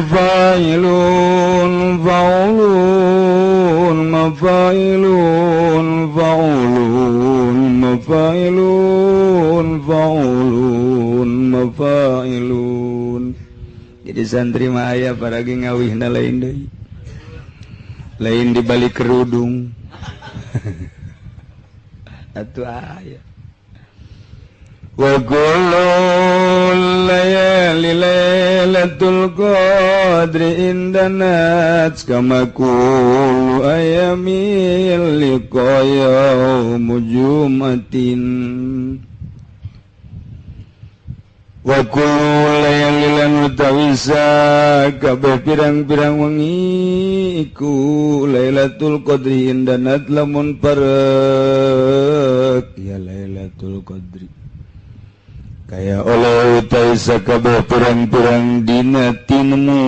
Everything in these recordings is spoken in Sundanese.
Mafa'ilun fa'ulun mafa'ilun fa'ulun mafa'ilun fa'ulun mafa'ilun. Jadi santri mah aya paragi ngawihna lain deui. Lain di balik kerudung. Atuh aya. Wa kullu layali lailatul qadri indanat kama kullu ayamil liqa yaumu jumatin. Wa kullu layali lan utawisa kabeh pirang-pirang wengi iku Lailatul Qadri indanat lamun parek ya Lailatul Qadri. Kaya oleh utai sakabeh pirang-pirang dina tinemu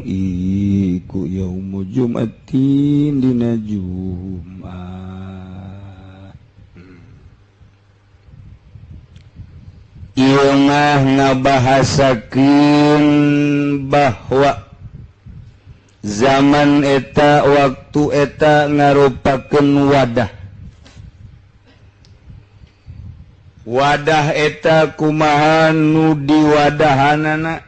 iku yaumu Jumatin dina Jumat. Ieu mah ngabahasakeun bahwa zaman eta waktu eta ngarupakeun wadah. Wadah eta kumaha nu diwadahanana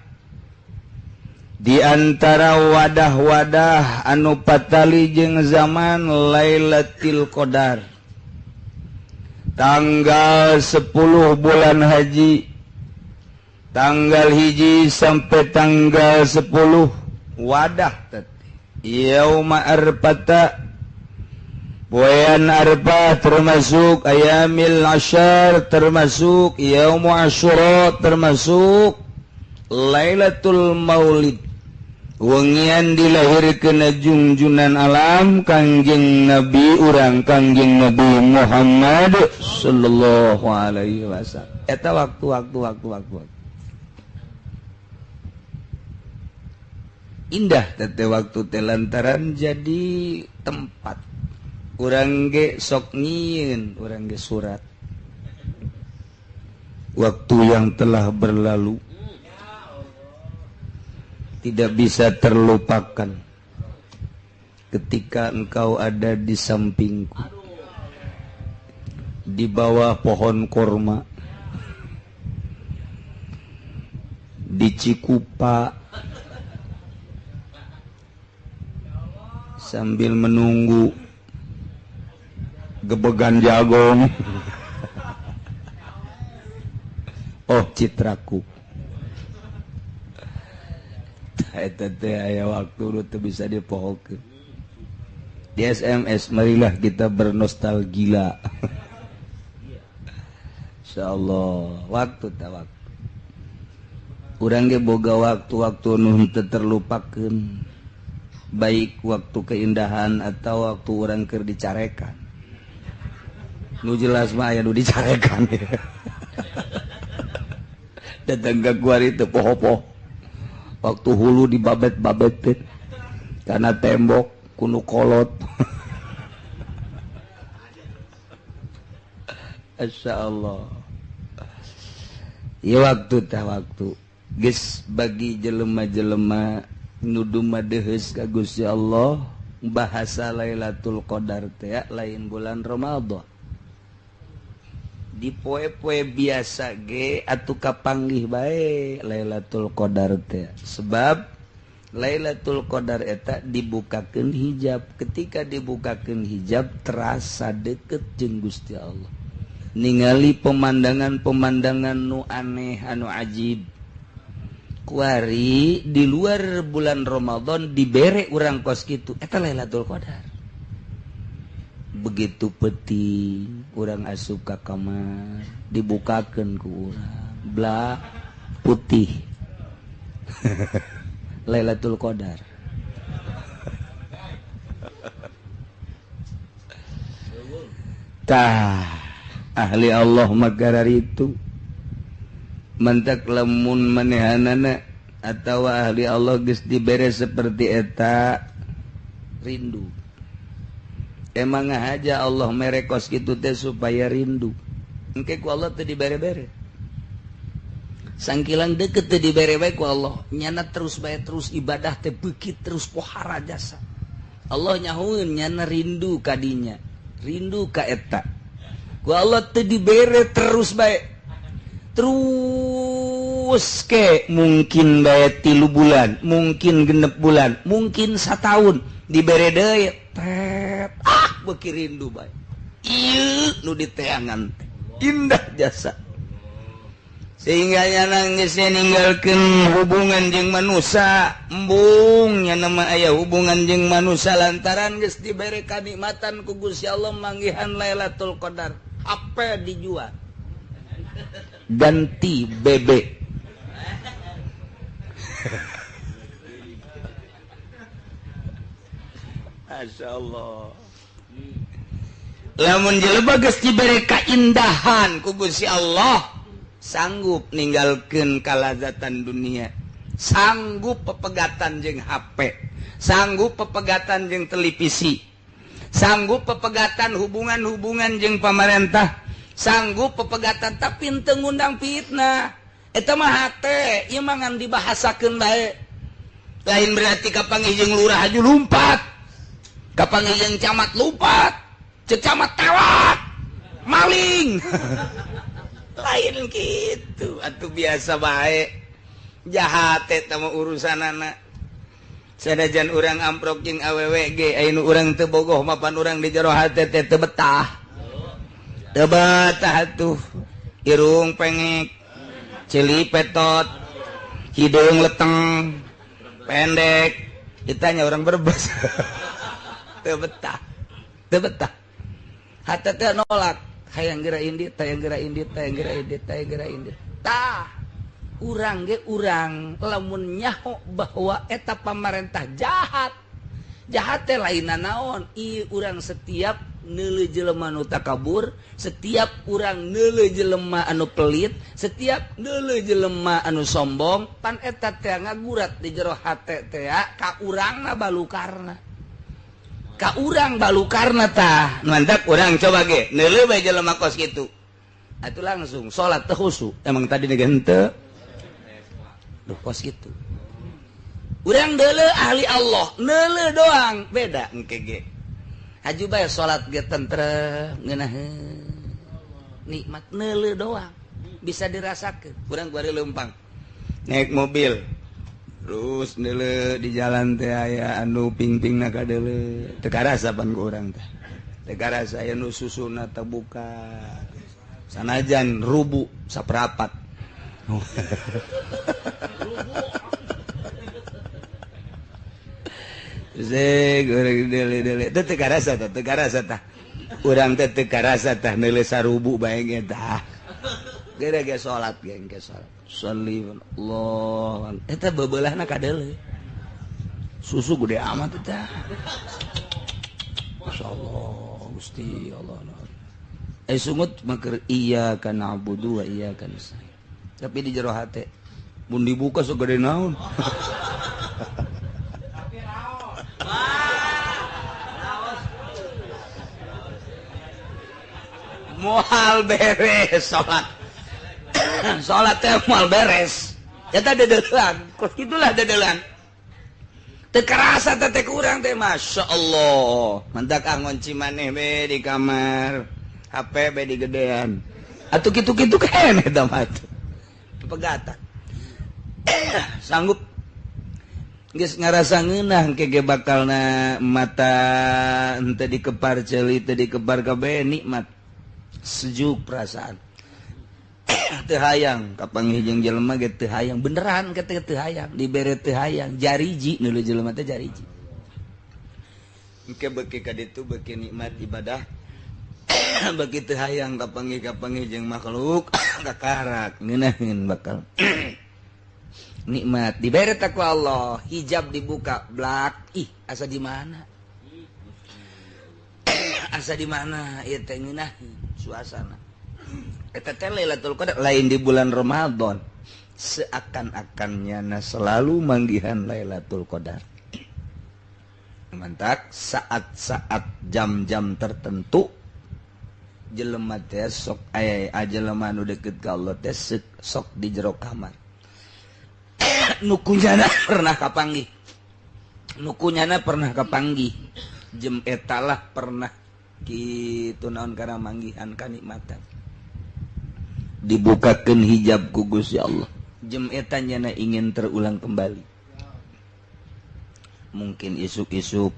di antara wadah-wadah anu patali jeung zaman Lailatul Qadar tanggal 10 bulan haji tanggal 1 sampai tanggal 10 wadah teh yauma arfata poean Arfah termasuk ayamil asyar termasuk yaumu asyura termasuk Lailatul Maulid wengian dilahirkeun junjunan alam Kangjeng Nabi urang Kangjeng Nabi Muhammad sallallahu alaihi wasallam. Eta waktu waktu waktu waktu indah teh waktu teh lantaran jadi tempat urang ge sok nyieun urang ge surat waktu yang telah berlalu tidak bisa terlupakan ketika engkau ada di sampingku di bawah pohon korma di Cikupa sambil menunggu gebegan jagung. Oh citraku eta teh aya waktu nu teu bisa dipohokeun. Di SMS marilah kita bernostalgia. Insyaallah waktu teh waktu urang ge boga waktu-waktu nu teu terlupakeun, baik waktu keindahan atau waktu urang keur dicarekan. Nu jelas mah aya nu dicarekan. Datang ke kuari teu poho-poho. Waktu hulu dibabet-babetin karena tembok kunu kolot. Insyaallah. Ya waktu tah waktu. Geus bagi jelema-jelema nu dumadeheus ka Gusti Allah bahasa Lailatul Qadar teh lain bulan Ramadan. Di poe-poe biasa ge atuh kapanggih bae Lailatul Qadar teh. Sebab Lailatul Qadar eta dibukakeun hijab. Ketika dibukakeun hijab terasa deket jeung Gusti Allah. Ningali pemandangan-pemandangan nu aneh anu ajib. Kuari di luar bulan Ramadan dibere urang kos kitu eta Lailatul Qadar. Begitu penting urang asup ka kamar dibukakeun ku urang blah putih. Lailatul Qadar. Tah ahli Allah magarar itu mentak lemun manehanana atawa ahli Allah geus dibere seperti eta rindu. Emang aja Allah merekos gitu teh supaya rindu. Engke ku Allah teh dibere-bere. Sangkilang deket teu dibere bae ku Allah, nyana terus bae terus ibadah teh beuki terus pohara jasa. Allah nyahueun nyana rindu ka dinya, rindu ka eta. Ku Allah teu dibere terus bae. Terus ke mungkin bae 3 bulan, mungkin 6 bulan, mungkin 1 tahun dibere deui tet ah beuki rindu bae. Ieu nu diteangan teh indah jasa. Sehingga nyana geus ninggalkeun hubungan jeung manusia, embung nyana mah aya hubungan jeung manusia lantaran geus dibere kanikmatan ku Gusti Allah manggihan Lailatul Qadar. HP dijual. Ganti BB. Masya Allah. Lamun jelema geus dibere kaindahan ku Gusti Allah, sanggup ninggalkeun kalazatan dunia, sanggup pepegatan jeung HP, sanggup pepegatan jeung televisi, sanggup pepegatan hubungan-hubungan jeung pamarentah, sanggup pepegatan tapi teu ngundang fitnah. Eta mah hate, ieu mah ngan dibahasakeun bae. Lain berarti kapanggih jeung lurah aju lumpat, kapanggih jeung camat lumpat, ceuk camat tewak, maling. Lain gitu, atuh biasa bae. Jahat eta mah urusanana. Sanajan urang amprok jeung awewe ge aya nu urang teu bogoh mapan urang di jero hate teh teu betah. Teu betah atuh. Irung pengek, ceuli petot, hideung leteng, pendek. Ditanya orang Brebes. Teu betah. Teu betah. Hate teh nolak. Hayang geura indit, hayang geura indit, hayang geura indit, hayang geura indit. Tah, urang ge urang lamun nyaho bahwa eta pamarentah jahat. Jahat teh lainna naon? Ieu urang setiap neuleuh jelema anu takabur, setiap urang neuleuh jelema anu pelit, setiap neuleuh jelema anu sombong, pan eta teh ngagurat di jero hate teh ka urangna balukarna. Ka urang balukarna tah. Mantak urang coba ge neuleuh bae jelema kos kitu. Atuh langsung salat teu khusyuk. Emang tadi ge henteu. Duh kos kitu. Urang deuleuh ahli Allah, neuleuh doang beda engke ge. Haju bae salat ge tentrem ngeunaheun. Nikmat neuleuh doang bisa dirasakeun. Urang bari leumpang naik mobil. Terus neuleuh di jalan teh aya anu pingpingna kadeuleuh. Teu karasa pan ku urang teh. Teu karasa aya nu susuna terbuka. Sanajan rubu saperapat. Zeeg urang deuleuh-deuleuh. Teu teu karasa tah, teu karasa tah. Urang teh teu karasa tah neuleuh sarubu bae ge tah. Geura ge salat ge engke salat. Sholli Allah. Eta bebeulahna kadeuleuh. Susu gede amat eta. Masyaallah, Gusti Allah. Sungut maker iyyaka na'budu wa iyyaka nasta'in. Tapi di jero hate mun dibuka sok gede naon. Tapi raos. Raos. Moal beres salat. Salat teh moal beres. Eta dedeulan, kos kitulah dedeulan. Teu karasa teh teh kurang teh masyaallah. Mantak ah ngunci maneh we di kamar. HP be digedean. Atuh kitu-kitu keneh eta mah atuh. Pegatan. Sanggup geus ngarasa ngeunah engke ge bakalna mata henteu dikepar ceuli teu dikepar kabeh nikmat. Sejuk perasaan. Teu hayang kapanggih jeung jelema ge teu hayang beneran ke teu hayang dibere teu hayang jariji nu jelema teh jariji. Engke beuki ka ditu beuki nikmat ibadah. Beuki teu hayang kapanggih-kapanggih jeung makhluk kakarak ngeunaheun bakal. Nikmat dibere teh ku Allah, hijab dibuka blak ih asa di mana? Asa di mana ieu teh ngeunaheun suasana. Eta teh Lailatul Qadar lain di bulan Ramadan. Seakan-akan nyana selalu manggihan Lailatul Qadar. Mantak saat-saat jam-jam tertentu Jelema teh sok aya jelema nu deket ka Allah teh sok di jero kamar. Nu kunyana pernah kapanggih. Nu kunyana pernah kapanggih. Jem etalah pernah kitu naon kana manggihan kanikmatan. Dibukakeun hijab ku Gusti Allah. Jem eta nyana ingin terulang kembali. Mungkin isuk-isuk,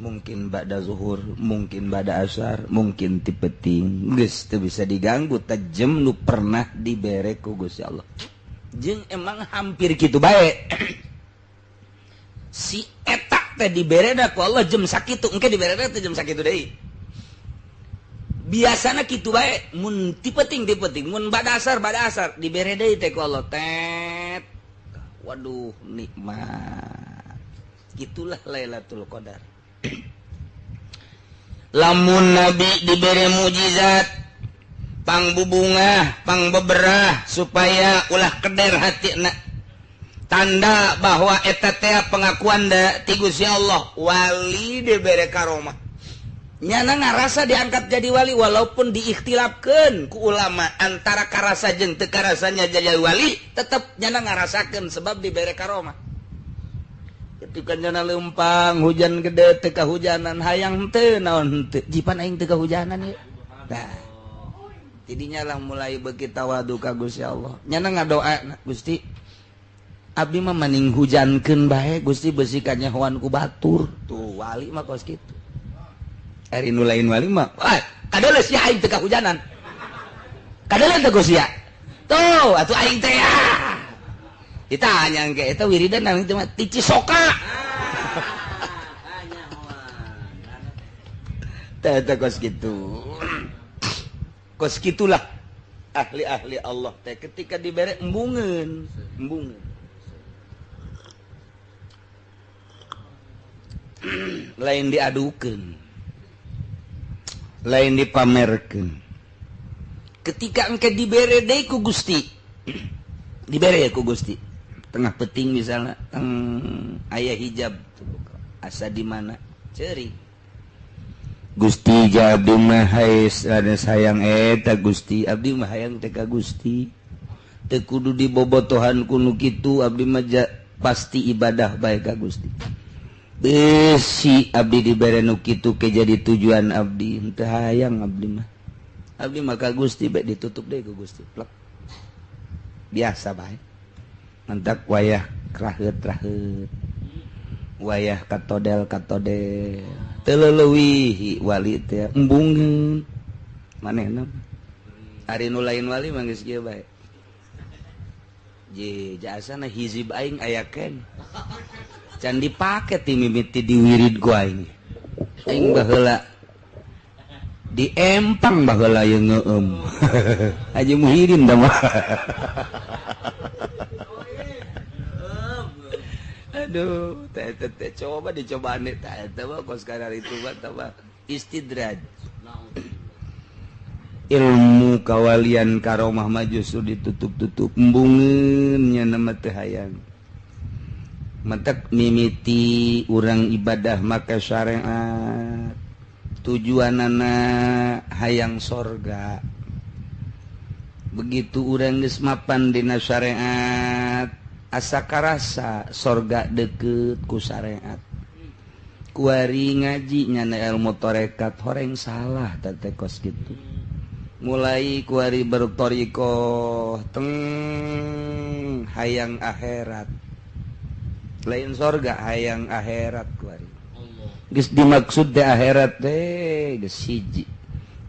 mungkin ba'da zuhur, mungkin ba'da asar, mungkin ti peuting. Geus teu bisa diganggu tajem nu pernah dibere ku Gusti Allah. Jeung emang hampir kitu bae. Si eta teh diberena ku Allah jem sakitu, engke diberena teh jem sakitu deui. Biasana kitu bae, mun ti peuting ti peuting, mun ba'da asar ba'da asar dibere deui teh ku Allah tet. Waduh nikmat. Itulah Lailatul Qadar. Lamun Nabi diberi mujizat pangbubungah, pangbeberah supaya ulah keder hatina. Tanda bahwa eta teh pengakuan da ti Gusti Allah, wali dibere karomah. Nyana ngarasa diangkat jadi wali walaupun diikhtilafkeun ku ulama antara karasa jeung teu karasanya jadi wali, tetep nyana ngarasakeun sebab dibere karomah. Ketika nyana lempang hujan gede teu kahujanan hayang teu naon teu jipan aing teu kahujanan ieu. Nah, jadinya lah mulai beuki tawadu ka Gusti Allah. Nyana ngadoa, Gusti abdi mah maning hujankeun bae Gusti beusi kanyahoan ku batur. Tuh wali mah kos kitu. Ari nu lain wali mah, wah kadeuleuh sia aing teu kahujanan. Kadeuleuh teu Gusti ya. Tuh atuh aing teh ya. Ditanya engke eta wiridan nang teh mah ti Cisoka. Teh teh kos kitu. Kos kitulah ahli-ahli Allah teh ketika dibere embungeun, embungeun. Lain diadukeun. Lain dipamerkeun. Ketika engke dibere deui ku Gusti. Dibere ku Gusti. Tengah peting misalnya, teng aya hijab asa di mana ceurik. Gusti ja abdi mah ada sayang eta Gusti, abdi mah hayang teh ka Gusti. Teu kudu dibobotohan ku nu kitu, abdi mah pasti ibadah bae ka Gusti. Besi abdi dibere nu kitu ke jadi tujuan abdi, henteu hayang abdi mah. Abdi mah ka Gusti bae ditutup deui ku Gusti. Plek. Biasa bae. Mantak wayah kraheut-kraheut. Wayah katodel-katodel. Teu leuwih wali teh embungeun. Manehna. Ari nu lain wali mah geus kieu bae. Je jasana hizib aing aya ken. Can dipake ti mimiti diwirid ku aing. Aing baheula diempang baheula ye ngeueum. Haji Muhyiddin da mah. Aduh, teh teh coba dicobaan teh eta mah kos kadar itu mah tah istidraj. Ilmu kawalian karomah mah justru ditutup-tutup embungeun nya mah teu hayang. Matak mimiti urang ibadah maka syariat tujuanana hayang sorga. Begitu urang geus mapan dina syariat asa karasa sorga deket ku syariat. Kuari ngaji nyana ilmu tarekat horeng salah teh kos kitu. Mulai kuari bertorikoh teng hayang akhirat. Lain sorga hayang akhirat kuari. Geus dimaksud teh akhirat teh geus hiji.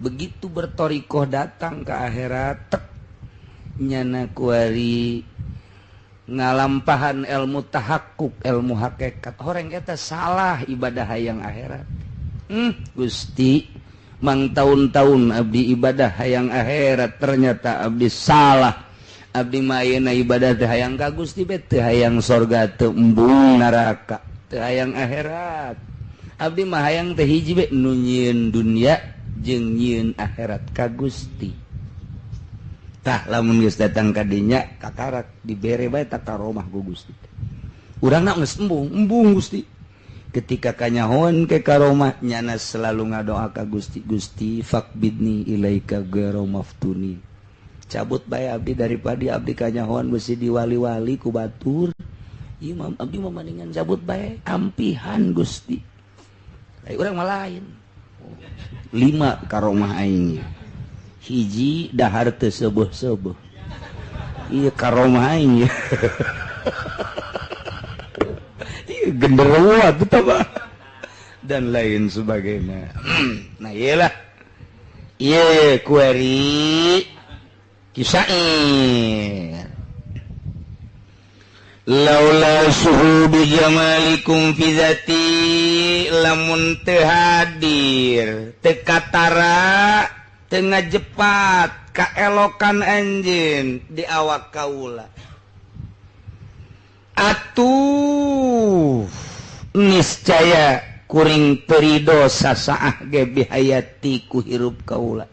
Begitu bertorikoh datang ke akhirat tek nyana kuari ngalampahan ilmu tahakkuk, ilmu hakikat. Horeng eta salah ibadah hayang akhirat. Gusti, mang tahun-tahun abdi ibadah hayang akhirat ternyata abdi salah. Abdi mah ayeuna ibadah teh hayang ka Gusti bae teu hayang sorga teu embung neraka, teu hayang akhirat. Abdi mah hayang teh hiji bae nu nyieun dunya jeung nyieun akhirat ka Gusti. Tah lamun geus datang ka dinya kakarak dibere bae tak karomah ku Gusti. Urangna geus embung, embung Gusti. Ketika kanyahoan ke karomah nyana selalu ngadoa ka Gusti, Gusti fakbidni ilaika ghairu maftuni. Cabut bae abdi daripada abdi kanyahoan besi diwali-wali ku batur. Imam abdi mah mendingan cabut bae ampihan Gusti. Ai urang mah lain. 5 karomah aing. Hiji dahar teu seueuh-seueuh. Ieu karomah aing. Ieu genderuwo atuh tah dan lain sebagainya. Nah iyalah. Ieu kuari kisair. Laula suhubi jamalikum fi zati lamun teu hadir teu katara teu ngajepat kaelokan anjeun di awak kaula atuh niscaya kuring teu rido sasaah ge bihayati ku hirup kaula.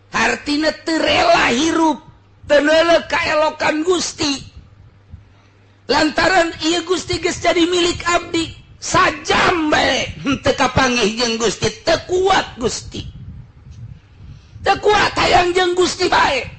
Artina teu rela hirup tenele kaelokan Gusti lantaran ieu Gusti geus jadi milik abdi sajam bae henteu kapanggih jeung Gusti teu kuat Gusti teu kuat hayang jeung Gusti bae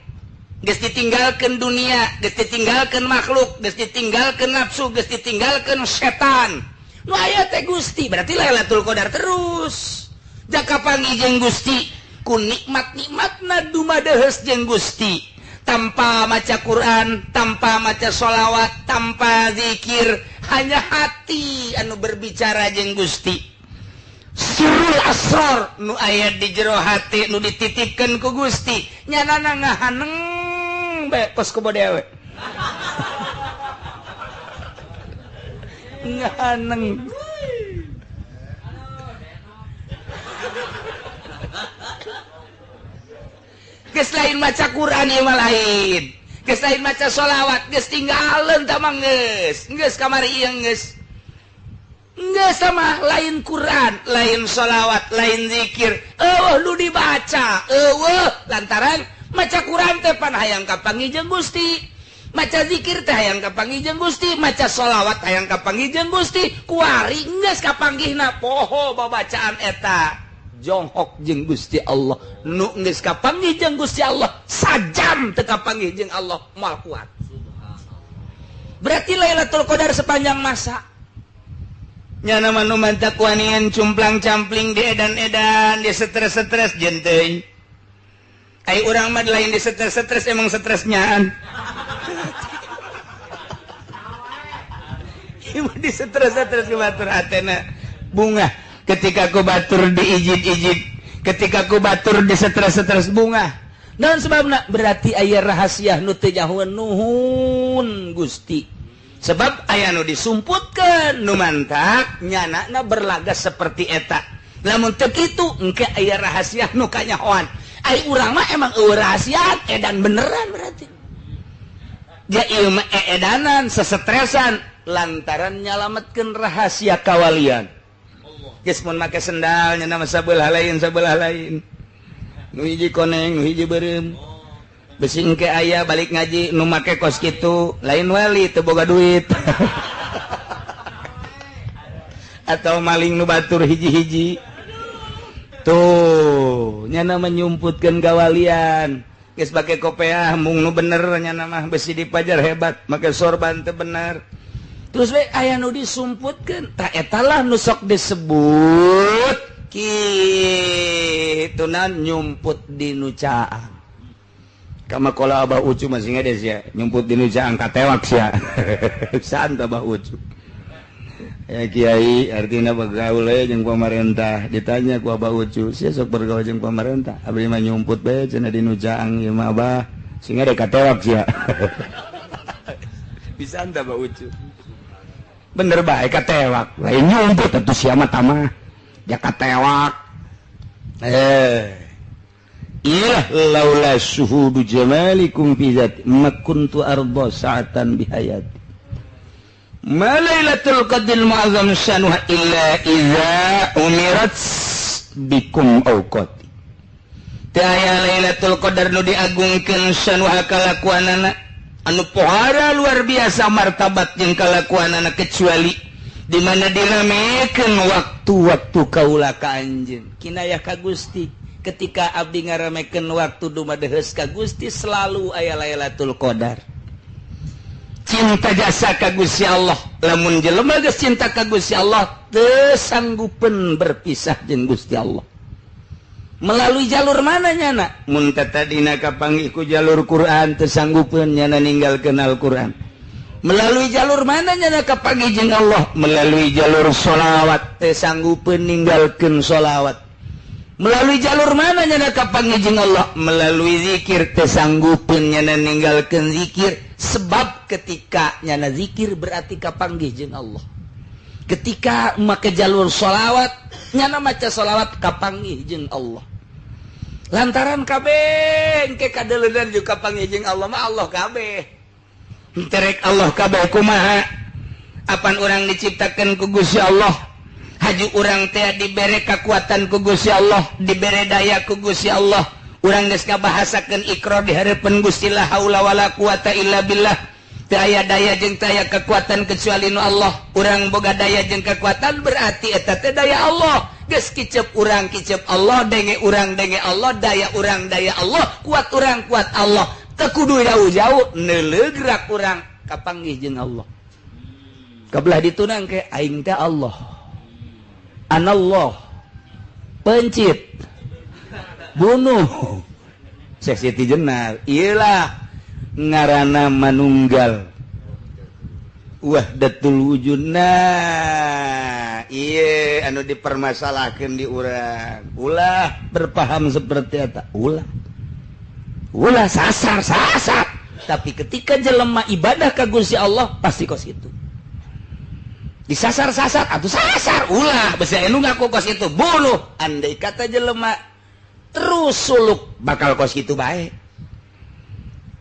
geus ditinggalkeun dunia geus ditinggalkeun makhluk geus ditinggalkeun nafsu geus ditinggalkeun setan nu aya teh Gusti berarti Lailatul Qadar terus jaka panggih jeung Gusti ku nikmat-nikmatna dumadeheus jeung Gusti tanpa maca Quran, tanpa maca sholawat, tanpa zikir, hanya hati anu berbicara jeung Gusti. Sirul asror nu aya di jero hati nu dititipkeun ku Gusti, nyanana ngahaneng bae kos kubo dewe. Ngahaneng. Geus lain maca Quran ieu mah lain. Geus lain maca sholawat, geus tinggaleun tah mah geus. Geus kamari ieu geus. Geus sama lain Quran, lain sholawat, lain zikir. Eueuh nu dibaca, eueuh lantaran maca Quran teh pan hayang kapanggih jeung Gusti. Maca zikir teh hayang kapanggih jeung Gusti, maca sholawat hayang kapanggih jeung Gusti. Kuari geus kapanggihna poho babacaan eta. Jonghok jeung Gusti Allah nu geus kapanggih jeung Gusti Allah sajam teu kapanggih jeung Allah moal kuat. Berarti Lailatul Qadar sepanjang masa nyana mah nu mantak wanian cumplang campling di edan-edan di stres-stres jeung teuing. Ai urang mah lain di stres-stres emang stresnyaan. Ieu mah di stres-stres ku batur hatena bunga. Ketika ku batur diijid-ijid, ketika ku batur di stres-stres bunga. Dan sebabna berarti aya rahasia nu teu nyahoeun nuhun Gusti. Sebab aya nu disumputkeun nu mantak nyanana berlaga seperti eta. Lamun teu kitu engke aya rahasia nu kanyahoan. Ai urang mah emang eueuh rahasia edan beneran berarti. Ja ieu mah eedanan sesetresan lantaran nyalametkeun rahasia kawalian. Geus mun make sendal nya nama sabelah lain nu hiji koneng nu hiji beureum besi engke aya balik ngaji nu make kos kitu lain wali teu boga duit atau maling nu batur hiji-hiji tuh nya nama nyumputkeun kawalian geus pake kopeah mung nu bener nya nama besi dipajar hebat make sorban teu bener. Terus we aya nu disumputkeun tah eta lah nu sok disebut kituna nyumput di nu caang. Kama qala Abah Ucu masih ngades ya, nyumput di nu caang katewak sia. Saan Abah Ucu. Ya kiai artina bergaul we jeung pamarentah, ditanya ku Abah Ucu, sia sok bergaul jeung pamarentah, abdi mah nyumput bae cenah di nu caang ieu mah Abah, sehingga dek katewak sia. Bisa Abah Ucu. Bener bae katewak lain nyumput atuh sia mah tamah ja katewak. Ilah laula syuhudu jamalikum fi zati ma kuntu arda sa'atan bihayati ma lailatul qadril mu'azzam syanuha illa idza umirat bikum awqati. Teu aya Lailatul Qadar nu diagungkeun syanuha kalakuanana anu pohara luar biasa martabat jeung kalakuanana kecuali Di mana diramekeun waktu-waktu kaula ka anjeun. Kinayah ka Gusti ketika abdi ngaramekeun waktu dumadeheus ka Gusti selalu aya Lailatul Qadar. Cinta jasa ka Gusti Allah, lamun jelema geus cinta ka Gusti Allah teu sanggupeun berpisah jeung Gusti Allah. Melalui jalur mana nyana? Mun tadina kapanggih ku jalur Quran teu sanggupeun nyana ninggalkeun Al-Quran. Melalui jalur mana nyana kapanggih jeung Allah? Melalui jalur sholawat teu sanggupeun ninggalkeun sholawat. Melalui jalur mana nyana kapanggih jeung Allah? Melalui zikir teu sanggupeun nyana ninggalkeun zikir. Sebab ketika nyana zikir berarti kapanggih jeung Allah. Ketika make jalur sholawat nyana maca sholawat kapanggih jeung Allah. Lantaran kabeh engke kadeleunan jeung kapanggih jeung Allah mah Allah kabeh. Terek Allah kabeh kumaha? Apan urang diciptakeun ku Gusti Allah, haju urang teh dibere kekuatan ku Gusti Allah, dibere daya ku Gusti Allah. Urang geus ngabahasakeun ikrar di hareupeun Gusti la haula wala quwata illa billah. Teu aya daya jeung teu aya kekuatan kecuali nu Allah. Urang boga daya jeung kekuatan berarti eta teh daya Allah. Geus kicep urang kicep Allah, denge urang denge Allah, daya urang daya Allah, kuat urang kuat Allah. Teu kudu jauh-jauh neuleugrak urang kapanggih jeung Allah. Kabelah ditunang ke aing teh Allah. Anallah. Pencit. Bunuh. Syekh Siti Jenar. Iyalah ngarana manunggal. Wahdatul wujud. Nah, ieu anu dipermasalahkeun di urang. Ulah berpaham seperti eta. Ulah. Ulah sasar sasar. Tapi ketika jelema ibadah ka Gusti Allah pasti kos itu. Disasar-sasar atau sasar ulah besi anu ngaku kos itu bunuh. Andai kata jelema terus suluk bakal kos itu bae.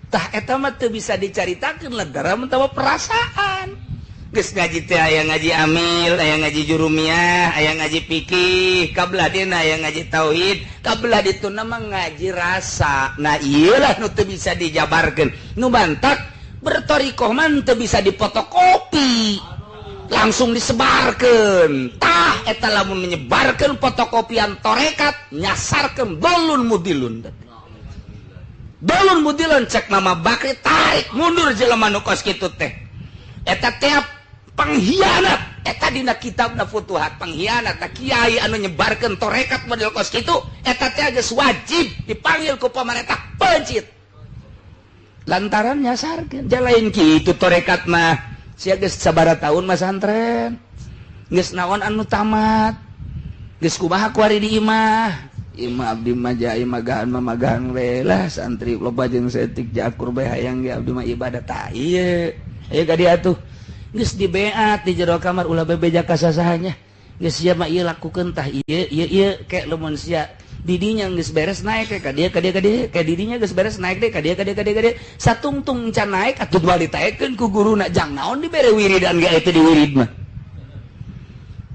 Tah eta mah teu bisa dicaritakeun lantaran mah perasaan. Geus ngaji teh aya ngaji amil, aya ngaji jurumiyah, aya ngaji fikih, kabelah dina aya ngaji tauhid, kabelah dituna mah ngaji rasa. Nah ieu lah nu teu bisa dijabarkeun. Nu bantak bertorikoh mah teu bisa dipotokopi. Langsung disebarkeun. Tah eta lamun menyebarkeun fotokopian torekat nyasarkeun dolun mudilun. Dolun mudilun cek Mama Bakri tarik mundur jelema nu kos kitu teh. Eta teh pengkhianat, eta dina kitabna Futuhat pengkhianat, ta kiai anu nyebarkeun torekat model kos kitu eta teh geus wajib dipanggil ku pamarentah pencit. Lantaran nyasarkeun jalain kitu torekat mah. Sia geus sabaraha tahun masantren. Geus naon anu tamat. Geus kumaha kuari di imah. Imah abdi mah ja imah magahan we lah santri loba jeung setik jakur bae hayang ge abdi mah ibadah tah ieu. Ayo ka dieu atuh. Geus dibeat di jero kamar ulah bebeja ka sasahanya. Geus sia mah ieu lakukeun tah ieu ieu ieu ke lamun sia didinya geus beres naik ka dieu ka dieu ka dieu ka didinya geus beres naik deui ka dieu ka dieu ka dieu ka dieu satungtung can naik atuh dua ditaekeun ku guruna jang naon dibere wiridan ge eta di wirid mah.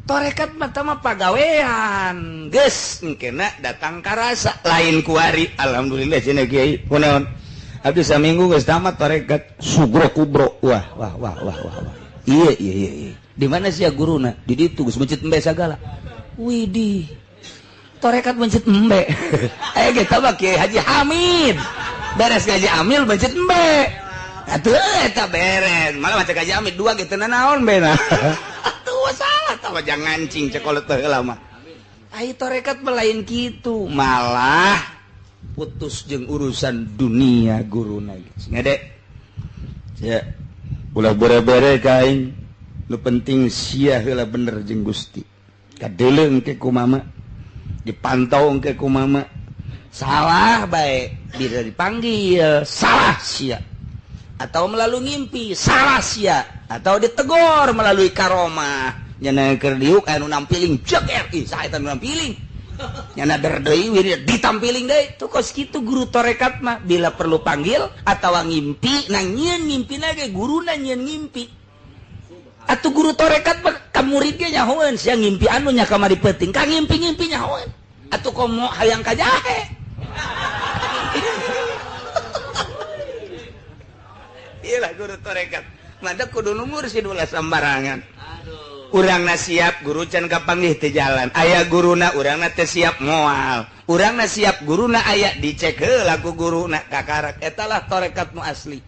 Torekat mah tah mah pagawean geus engkena datang karasa lain kuari alhamdulillah cenah kiai kunaon abdi saminggu geus tamat torekat sugro kubro wah wah wah wah wah wah iya iya iya iya di mana sia guruna di ditu geus mencit embe sagala widih torekat mencit embe. Eh kita mah Kiai Haji Hamid beres ngaji amil mencit embe atuh eta beres malah maca Haji Hamid dua gitu naon bena atuh salah tah jangan ngancing cekolot heula mah. Ai torekat mah lain kitu malah putus jeung urusan dunia guruna geus ngede sia ulah bere-bere ka aing nu penting sia heula bener jeung Gusti kadeuleu engke ku mama dipantau engke ku mama salah bae bila dipanggil salah sia atau melalui ngimpi salah sia atau ditegur melalui karomah nyana keur diuk anu nampiling jeger ih saha eta nu nampiling nyana der deui wirid ditampiling deui tuh kos kitu guru torekat mah bila perlu panggil atawa ngimpi nah nyieun ngimpina ge guruna nyieun ngimpi atuh guru torekat mah ka murid ge nyahoeun sia ngimpi anu nya kamari peuting ka ngimpi-ngimpi nyahoeun atuh komo hayang ka jahe. Iyalah guru torekat mada kudu nu mursid ulah sembarangan. Urangna siap guru can kapanggih teu jalan. Aya guruna urangna teu siap moal. Urangna siap guruna aya dicek heula ku guruna kakarak. Eta lah tarekat nu asli.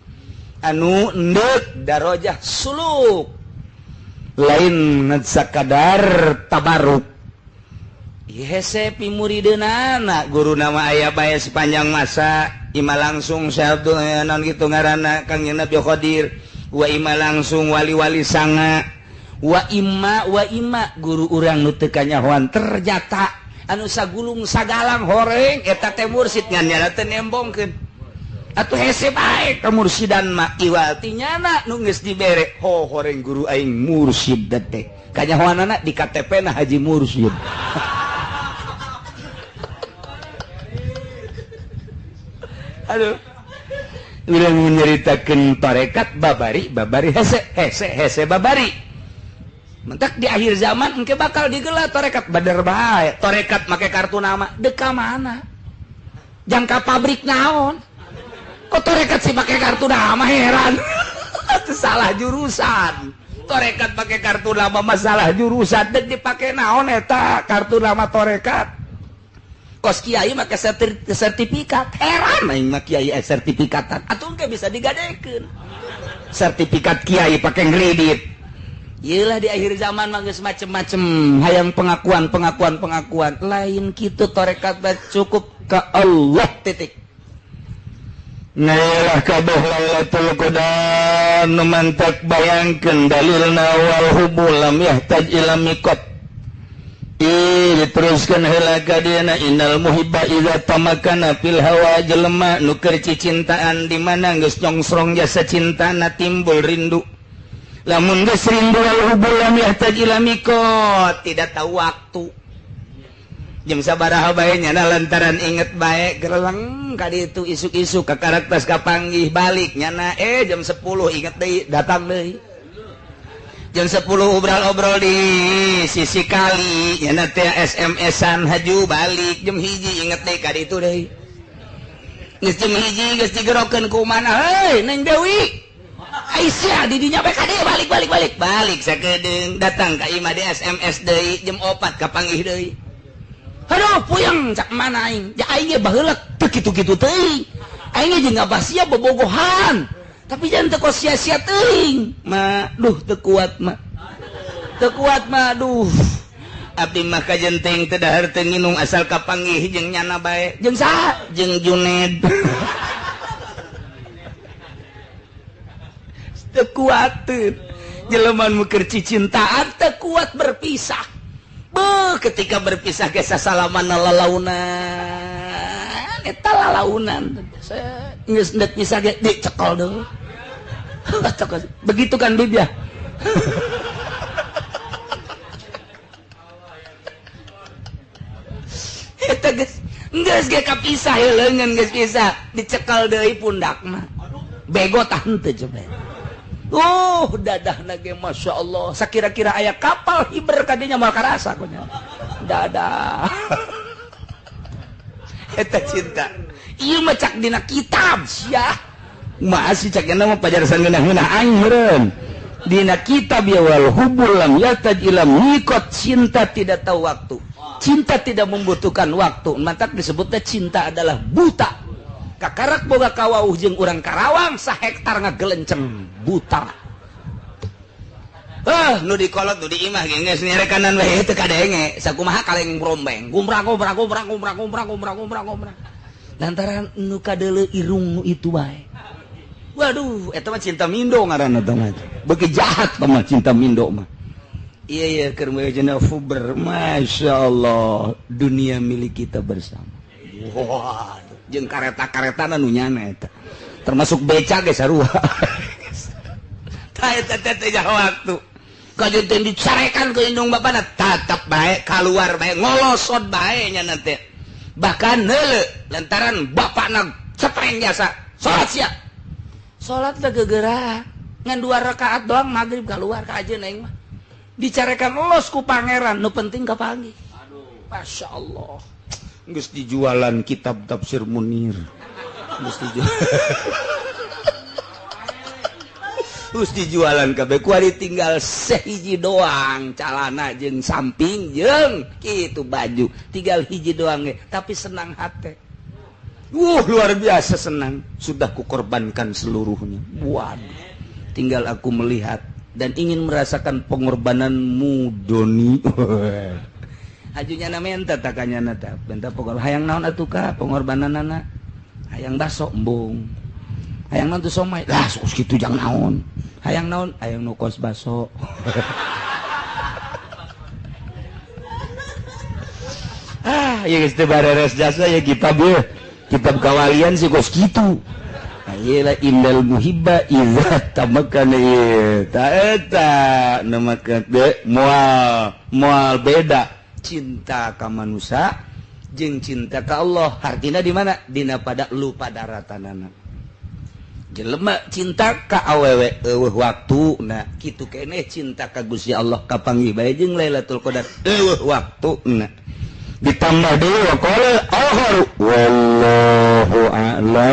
Anu endek darajah suluk. Lain sakadar tabaruk. Hese pimurideunana guru nama aya bae sepanjang masa ima langsung Syekh non kitu ngaranna Kang Nabi Khadir wa ima langsung wali-wali sanga wa ima guru urang nu teu kanyahoan terjata anu sagulung sagalang horeng eta teh mursid ngan nyana teu nembongkeun atuh hese bae ka mursidan mah iwal ti nyana nu geus dibere ho horeng guru aing mursid teh kanyahoanana di KTP na Haji Mursid. Aduh, urang menyeritakan tarekat babari, babari hese, hese, hese babari. Mentak di akhir zaman engke bakal digelar tarekat badar bae, tarekat make kartu nama, deka mana? Jangka pabrik naon? Kok tarekat sih make kartu nama heran? Itu salah jurusan. Tarekat pakai kartu nama masalah jurusan, dek dipake naon eta kartu nama tarekat? Kos kiai make sertifikat heran aing mah kiai sertifikatan atuh engke bisa digadekeun sertifikat kiai pake kredit. Ieu lah di akhir zaman mah geus macem-macem hayang pengakuan pengakuan pengakuan lain kitu tarekat cukup ka Allah titik. Nah kabeh Lailatul Qadar nu mantak bayangkeun dalilna wal hubul lam yahtaj ila miqat. Diteruskan heula ka dieuna innal muhibba idza tamakana fil hawa jelema nu keur cicintaan di mana geus nyongsrong jasa cintana timbul rindu. Lamun geus rindu wal hubul lam yahtaj ila miqat, tidak tahu waktu. Jam sabaraha bae nyana lantaran inget bae gereleng ka ditu isuk-isuk ka karakter kapanggih balik nyana jam 10 inget deui datang deui. Jam 10 obrol-obrol di sisi kali nyana teh SMS-an haju balik jam 1 inget deui ka ditu deui. Geus jam 1 geus digerokeun ku mana heuy Neng Dewi. Aisyah di dinya bae ka dieu balik balik balik balik sakedeung datang ka imah di SMS deui jam 4 kapanggih deui. Aduh puyeng cak mana aing? Ja aing ge baheula teu kitu-kitu teuing. Aing ge jeung abasia bobogohan. Tapi jangan teu sia-sia teuing. Ma, duh teu kuat ma. Teu kuat ma, duh. Abdi mah kajenteng teu dahar teu nginum asal kapanggih jeung nyana bae. Jeung saha? Jeung Juned. Teu kuateun. Jelema nu keur cicintaan teu kuat berpisah. Beuh, ketika berpisah ge sasalaman lalaunan. Eta lalaunan. Geus endek pisah ge dicekal deui. Begitu kan Bib ya? Eta geus geus ge kapisah ye leungeun geus pisah, dicekal deui pundak mah. Bego tah henteu coba. Dadahna ge Masya Allah. Sakira-kira aya kapal hiber kadinya moal karasa kunya. Dadah. Eta cinta. Ieu mah cak dina kitab sia. Masih cak nya mah pajarsan ngeunah-ngeunah aing meureun. Dina kitab ya wal hubul lam yataj ila miqat, cinta tidak tahu waktu. Cinta tidak membutuhkan waktu. Mantak disebutnya cinta adalah buta. Kakarak boga kawauh jeung urang Karawang sahektar ngagelenceng buta. Nu dikolot nu diimah ge geus nyerekanan we teu kadenge. Sakumaha kaleng brombeng. Gumrang gumrang gumrang gumrang gumrang gumrang gumrang gumrang. Lantaran nu kadeuleu irung nu itu bae. Waduh, eta mah cinta mindo ngaranna teh mah. Beuki jahat teh mah cinta mindo mah. Iya iya keur meujeuh fuber, masyaallah, dunia milik kita bersama. Waduh. Jeung kareta-karetana nu nyana eta. Termasuk beca ge sarua. Tah eta teh teh waktu. Kajeun dicarekan ku indung bapana tatap bae kaluar bae ngolosot bae nya teh. Bahkan heuleu lantaran bapana cepreng jasa salat sia. Salat teh gegeura ngan 2 rakaat doang magrib kaluar ka ajeun aing mah. Dicarekan los ku pangeran nu penting kapanggih. Aduh, masyaallah. Geus dijualan kitab tafsir Munir. Geus dijual. Terus dijualan kabeh kuari tinggal sehiji doang calana jeung samping jeung kitu baju tinggal hiji doang ge tapi senang hate. Luar biasa senang, sudah kukorbankan seluruhnya. Waduh, tinggal aku melihat dan ingin merasakan pengorbananmu Doni. Hajunya na menta takanya na ta benta pokok hayang naon atuh ka pengorbananana hayang baso embung hayang naon tuh somai lah sok kitu jang naon hayang naon hayang nu kos baso. Ah ieu geus teu bareres jasa ya kitab ieu kitab kawalian sih kos kitu. Ayelah innal muhibba idza tamakkana ieu ta eta nu make moal moal beda cinta ka manusia jeung cinta ka Allah hartina di mana dina pada lupa daratanana jelema cinta ka awewe eueuh waktuna kitu keneh cinta ka Gusti Allah kapanggih bae jeung Lailatul Qadar eueuh waktuna ditambah deui wa qala akharu wallahu